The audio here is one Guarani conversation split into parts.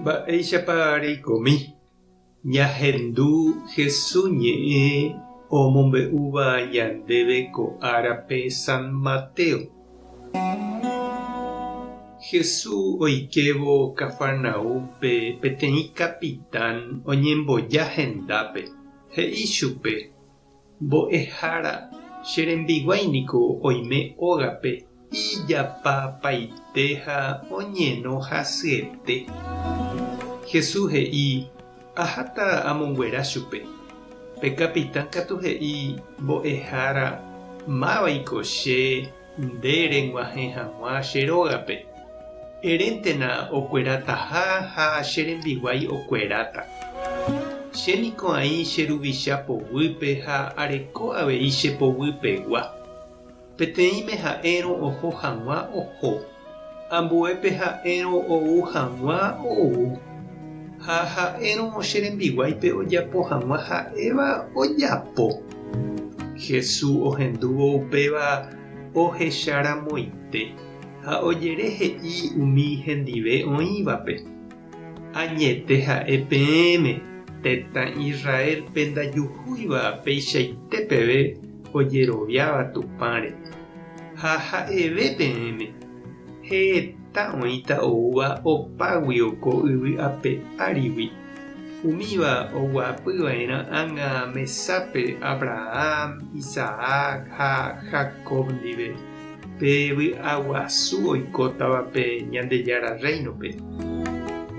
Mba'éichapa reikomi ñahendu Hesu ñe'ẽ omombe'úva ñandéve ko árape San Mateo? Hesu oikévo Cafarnaúmpe peteĩ capitán oñemboja hendápe, he'i chupe, Mbo'ehára, che rembiguái niko oime ógape ijapapaite ha oñeno hasyete. Jesús he'i, Aháta amonguera chupe. Pe kapitán katu he'i, Mbo'ehára, mávaiko che nde reg̃uahẽ hag̃ua che rógape? Eréntena okuerataha ha che rembiguái okueráta. Che niko aĩ che ruvicha poguýpe ha areko avei che poguypegua. Peteĩme ha'érõ oho hag̃ua oho, ambuépe ha'érõ ou hag̃ua ou, ha ha'érõ che rembiguáipe ojapo hag̃ua ha'éva ojapo. Jesús ohendúvo upéva ohecharamoite ha ojere he'i umi hendive oĩvape, Añete ha'e peẽme, tetã Israélpe ndajuhúiva peichaite peve ojeroviáva Tupãre. Ha ha'eve peẽme, heta oĩta oúva opáguio ko yvy ape árigui, umíva oguapy va'erã ág̃a mesápe Abraham, Isaac ha Jacob ndive. Pe vy'aguasu oikótavape Ñandejára Rréinope.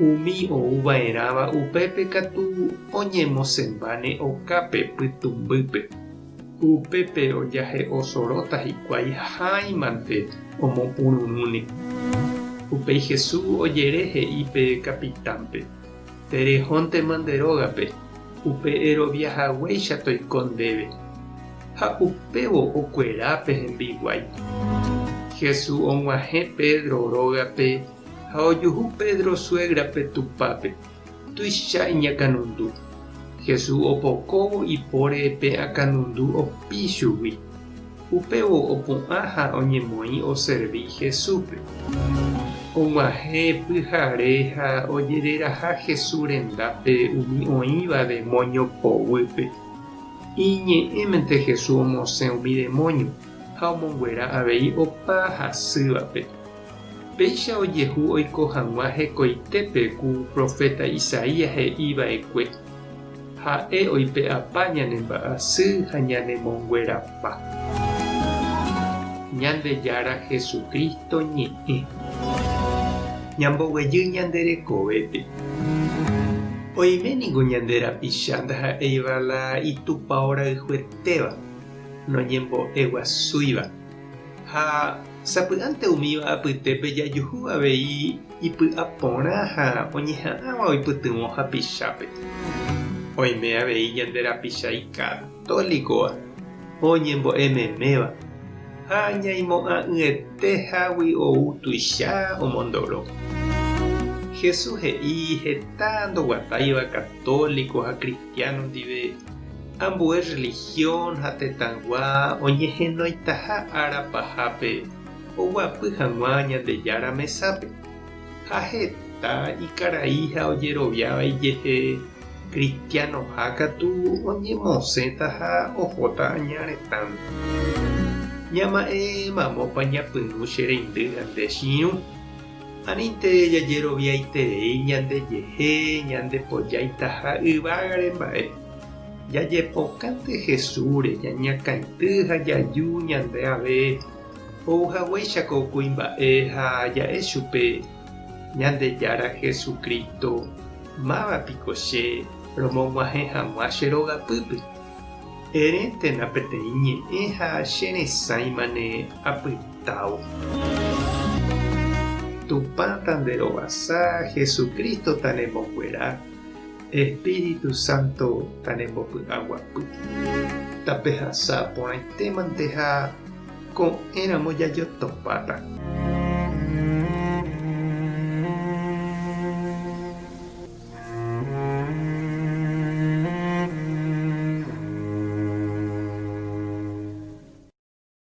Umi ou va'erãva upépe katu oñemosẽmbáne okápe pytũmbýpe. Upépe ojahe'o soróta hikuái háimante omopururũne. Upéi Jesús ojere he'i pe kapitánpe, Terehóntema nde rógape, upe erovia haguéicha toiko ndéve. Ha upévo okuera pe hembiguái. Jesús og̃uahẽ Pedro rógape ha ojuhu Pedro suégrape tupápe, tuicha iñakãnundu. Jesús opokóvo ipóre pe akãnundu opi chugui. Upévo opu'ã ha oñemoĩ oservi Jesúspe. Og̃uahẽ pyhare ha ojereraha Jesús rendápe umi oĩva demóño poguýpe. Iñe'ẽmente Jesús omosẽ umi demóño ha omonguera avei opa hasývape. Péicha ojehu oiko hag̃ua hekoitépe ku proféta Isaías he'i va'ekue, Ha'e oipe'apa ñane mba'asy ha ñanemonguerapa. Ñandejára Jesucristo ñe'ẽ. Ñamboguejy ñande rekovépe. Oime ningo ñande rapicha ndaha'éiva la itupao rayhuetéva, noñembo'eguasúiva. Ha sapy'ánte umíva apytépe jajuhu avei ipy'aporã ha oñeha'ãva oipytyvõ hapichápe. Oime avei ñande rapicha ikatólikova, oñembo'e meméva, ha ñaimo'ã'ỹete hágui ou tuicha omondoro. Jesús he'i heta ndoguatáiva katóliko ha kristiáno ndive ambue religión ha tetãygua oñehenoitaha ára pahápe oguapy hag̃ua Ñandejára mesápe, ha heta ikarai ha ojeroviáva ijehe kristianoha katu oñemosẽta ha ohóta aña retãme. Ñama'ẽ mamópa ñapyrũ che reindy ha nde chi'ũ, anínte jajeroviaiterei ñandejehe ñandepojaitaha yvágare mba'e. Jajepokãnte Jesúsre, ñañakãity ha jaju ñande ave ou haguéicha ko kuimba'e ha ja'e chupe, Ñandejára Jesucristo, máva piko che romog̃uahẽ hag̃ua che rogapýpe? Eréntena peteĩ ñe'ẽ ha che resãimane apytávo. Tupã tanderovasa, Jesucristo tanemonguera. Espíritu Santo tanembopy'aguapy. Tapehasa porãitémante ha ko'ẽramo jajotopáta.